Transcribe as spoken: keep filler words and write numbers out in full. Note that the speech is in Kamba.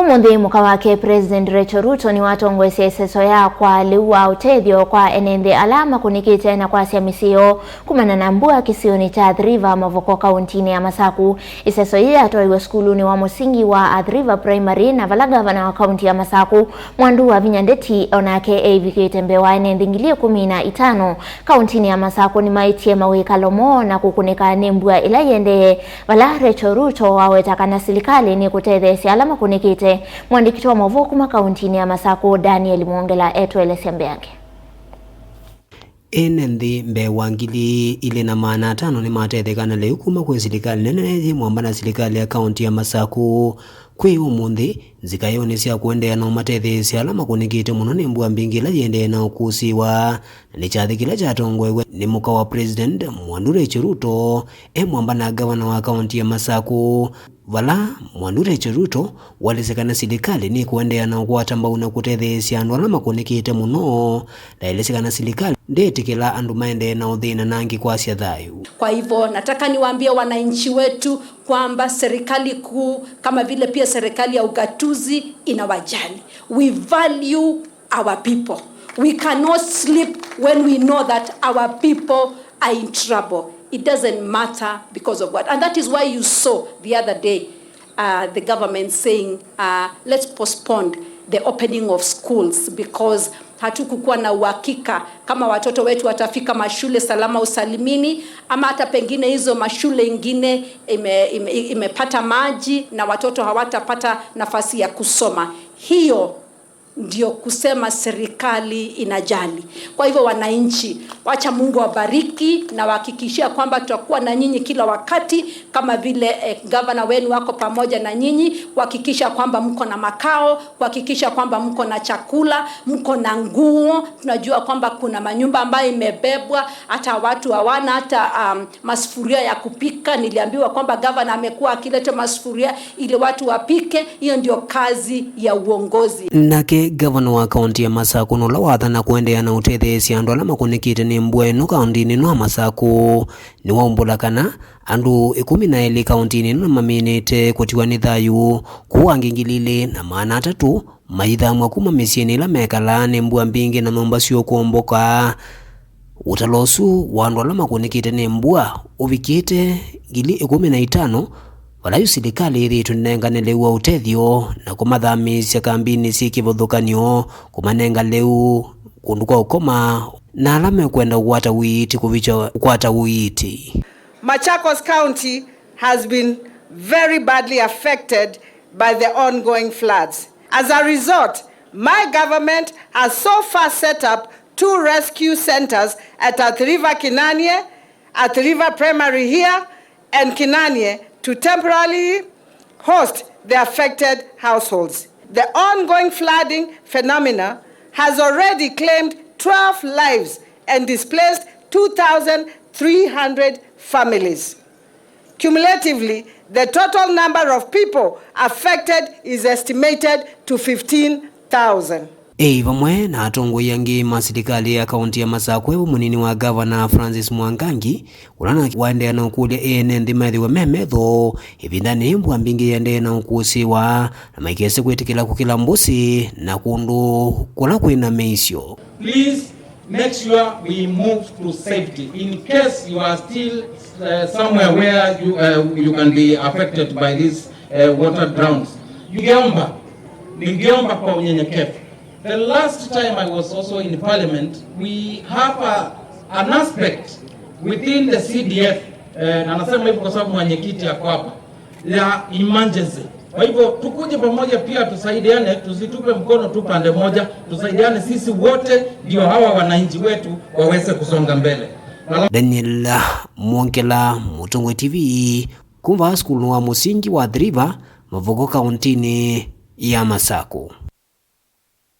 Ũmũnthĩ mũka wake President Rachel Ruto nĩwatongoesye ĩseso ya kwa lĩu wa ũtethyo kwa ene nthĩ ala makũnĩkĩte na kwasya mĩsyĩ yoo kumana na mbua kĩsionĩ kya Athi River Mavoko kauntinĩ ya Masaku. Ĩseso yĩĩ yatwaiwe sukulunĩ wa mũsingi wa Athi River Primary, na vala ngavana wa kaunti ya Masaku, Mwandu Wavinya Ndeti, onake eivikĩte mbee wa ene nthĩ ngili ĩkũmi na itano kauntinĩ ya Masaku nĩmaĩtye mawĩkalo moo na kũkũnĩka nĩ mbua ĩla yĩendee, vala Rachel Ruto waweta kana silikalĩ nĩkũtetheesya ala makũnĩkĩte. Mwandĩki wa maũvoo kuma kauntinĩ ya Masaku, Daniel Mwongela, etũelesya mbeange. Ene nthĩ mbee wa ngili ilĩ na maana atano nĩmatetheka na lĩu kuma kwĩ silikalĩ nene yĩ mwamba na silikalĩ ya kaunti ya Masaku. Kwĩ ũmũnthĩ, nzika yoo nĩ sya kũendeea na ũmatetheesya ala makũnĩkĩte mũno nĩ mbua mbingĩ ila yĩendee na ũkũsĩĩwa. Na nĩ kyathĩ kĩla kyatongoew'e nĩ mũka wa President Mwandu Rachel Ruto, e mwamba na ngavana wa kaunti ya Masaku, vala Mwandu Rachel Ruto waelesya kana silikalĩ nĩkũendeea na ũkwata mbau na kũtetheesya andũ ala makũnĩkĩte mũno. Ndaelesya kana silikalĩ ndĩtĩkĩla andũ maendee na ũthĩna na angĩ kwasya thayũ. Kwa hivyo, nataka niwaambie wananchi wetu kwamba serikali kuu, kama vile pia serikali ya ugatuzi, inawajali. We value our people. We cannot sleep when we know that our people are in trouble. It doesn't matter because of what. And that is why you saw the other day, uh, the government saying, uh, "Let's postpone the opening of schools," because hatukukuwa na uhakika kama watoto wetu watafika mashule salama usalimini, ama hata pengine hizo mashule ingine ime-, ime-, imepata maji na watoto hawatapata nafasi ya kusoma. Hiyo ndio kusema serikali inajali. Kwa hivyo, wananchi, wacha Mungu awabariki na wahakikishia kwamba tutakuwa na nyinyi kila wakati, kama vile, eh, gavana wenu wako pamoja na nyinyi, kuhakikisha kwamba mko na makao, kuhakikisha kwamba mko na chakula, mko na nguo. Tunajua kwamba kuna manyumba ambayo imebebwa, hata watu hawana hata, um, masufuria ya kupika. Niliambiwa kwamba gavana amekuwa akileta masufuria ili watu wapike. Hiyo ndio kazi ya uongozi. Nake gavana wa kaunti ya Masaku, na ũla wathana kũendeea na ũtetheesya andũ ala makũnĩkĩte nĩ mbua ĩno kauntinĩ ĩno ya Masaku, nĩwaumbũla kana andũ ĩkũmi na elĩ kauntinĩ ĩno nĩmaminĩte kũtiwa nĩ thayũ, kũu angĩ ngili ilĩ na maana atatũ maithamw'a kuma mĩsyĩnĩ ĩla mekalaa nĩ mbua mbingĩ na nyũmba syoo kũomboka. Ũtalo ũsu wa andũ ala makũnĩkĩte nĩ mbua ũvikĩte ngili ĩkũmi na itano, vala yu silikalĩ ĩthĩĩtwe ĩnengane lĩu wa ũtethyo na kũmathamĩĩsya kambinĩ syĩ kĩvathũkany'o, kũmanenga lĩu, kũndũ kwa ũkoma, na ala mekwenda kũkwata ũiiti kũvikya kũkwata ũiiti. Machakos County has been very badly affected by the ongoing floods. As a result, my government has so far set up two rescue centers at Athi River Kinanie, Athi River Primary here, and Kinanie to temporarily host the affected households. The ongoing flooding phenomena has already claimed twelve lives and displaced two thousand three hundred families. Cumulatively, the total number of people affected is estimated to fifteen thousand. Ĩĩ vamwe na atongoi angĩ ma silikalĩ ya kaunti ya Masakũ, e mũnini wa gavana Francis Mwangangi, ũla nake waendeea na ũkũlya ene nthĩ methĩwe me metho ĩvindanĩ yĩĩ mbua mbingĩ yĩendee na ũkũsĩĩwa, na maikese kwĩtĩkĩla kũkĩla mbũsĩ na kũndũ kũla kwĩna mĩisyo. Please make sure we move to safety in case you are still, uh, somewhere where you, uh, you can be affected by these, uh, water droughts. Ningeomba, ningeomba kwa unyenyekevu. The last time I was also in parliament, we have a, an aspect within the C D F, uh, na nasema hivyo kwa sababu mwenyekiti ako hapa, ya emergency. Kwa hivyo tukuje pamoja pia tusaidiane, tusitupe mkono tu pande moja, tusaidiane sisi wote, ndio hawa wananchi wetu waweze kusonga mbele. Daniel Mwongela, Mũtongoi T V, kuma sukulu wa mũsingi wa Athi River, Mavoko, kauntinĩ ya Masakũ.